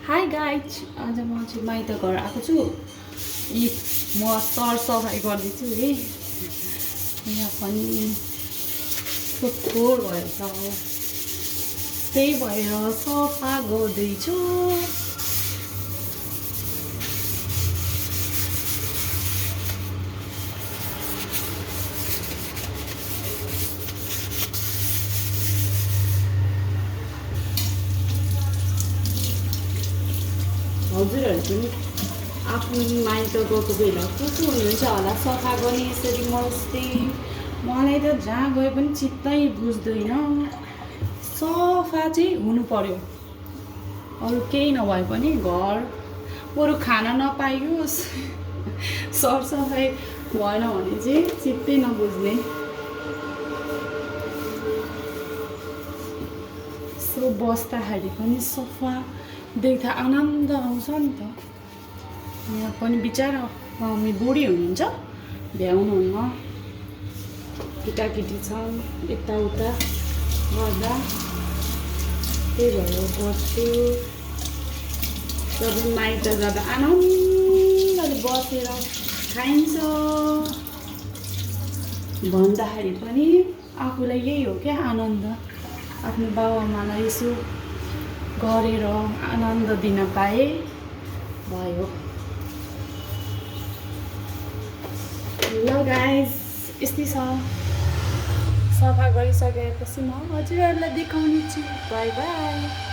Hi guys, आज म चाहिँ माइत घर आएको छु। म सरसफाइ गर्दैछु है। यहाँ पनि फोहोर भएछ, त्यही भएर सफा गर्दैछु। हजुरहरू पनि आफ्नो माइत गएको बेला कस्तो हुनुहुन्छ होला, सफा गर्ने यसरी मस्ती। मलाई त जहाँ गए पनि चित्तै बुझ्दैन। सफा चाहिँ हुनु पर्यो, अरू केही नभए पनि घर बरु खाना नपाइयोस्, सरसफाइ भएन भने चाहिँ चित्तै नबुझ्ने। सो बस्दाखेरि पनि सफा देख्दा आनन्द आउँछ नि त। यहाँ पनि बिचारा मम्मी बुढी हुनुहुन्छ, भ्याउनुहुन्न, केटाकेटी छ यताउता गर्दा, त्यही भएर बस्छु। जब माइत जाँदा आनन्दले बसेर खाइन्छ भन्दाखेरि पनि आफूलाई यही हो क्या आनन्द। आफ्नो बाबुआमालाई यसो गरेर आनन्द दिन पाए भयो। ल गाइस, यस्तै छ। सफा गरिसकेपछि म हजुरहरूलाई देखाउने छु। By by.